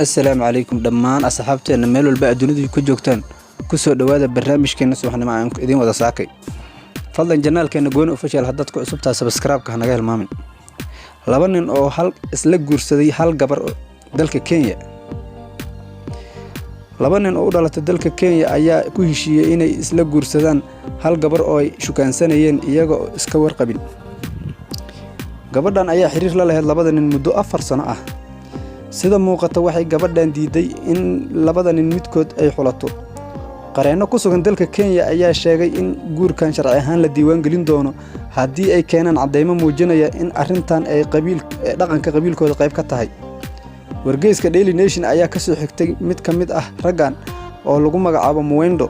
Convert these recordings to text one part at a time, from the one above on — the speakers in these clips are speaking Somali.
Assalaamu calaykum dhammaan asxaabteenna meel walba adduunyadu ku joogtaan. Ku soo dhowaada barnaamijkeenna subaxnimo aan idiin wada saakay. Fadlan channelkeena Gooni Official haddaad ku cusubtahay, subscribe-ka hanaga hilmaamin. Laba nin oo hal isla guursaday hal gabar oo dalka Kenya. Laba nin oo u dhalatay dalka Kenya ayaa ku heshiiyey inay isla guursadaan hal gabar oo ay shukaansanayeen iyaga oo iska warqabin. Gabadhan ayaa xiriir la lahayd labada nin muddo 4 sano ah. Sida muuqata, waxay gabadhan diiday in labada nin midkood ay xulato. Qareenno ku sugan dalka Kenya ayaa sheegay in guurkan sharci ahaan la diiwaangelin doono haddii ay keenaan caddeymo muujinaya in arrintan ay qabiil dhaqanka qabiilkooda qayb ka tahay. Wargeyska Daily Nation ayaa ka soo xigtay mid ka mid ah raggan oo lagu magacaabo Muwendo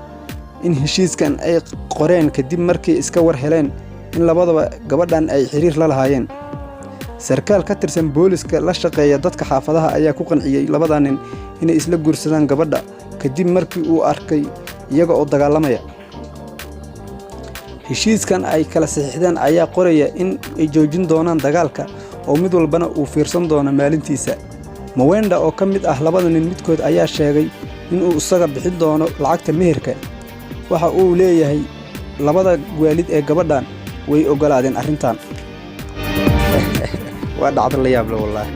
in heshiiskan ay qoreen kadib markii iska war heleen in labadaba gabadhan ay xiriir la lahaayeen. Sarkaal ka tirsan booliska la shaqeeya dadka xaafadaha ayaa ku qanciyey labada nin inay isla guursadaan gabadha kadib markii uu arkay iyaga oo dagaalamaya. Heshiiskan ay kala saxiixdeen ayaa qoraya in ay joojin doonaan dagaalka oo mid walbana uu fiirsan doono maalintiisa. Mawenda oo ka mid ah labada nin midkood ayaa sheegay inuu isaga bixin doono lacagta meherka. Waxa uu leeyahay labada waalid ee gabadhan way oggolaadeen arrintan. Waa dhacdo la yaab leh wallaahi.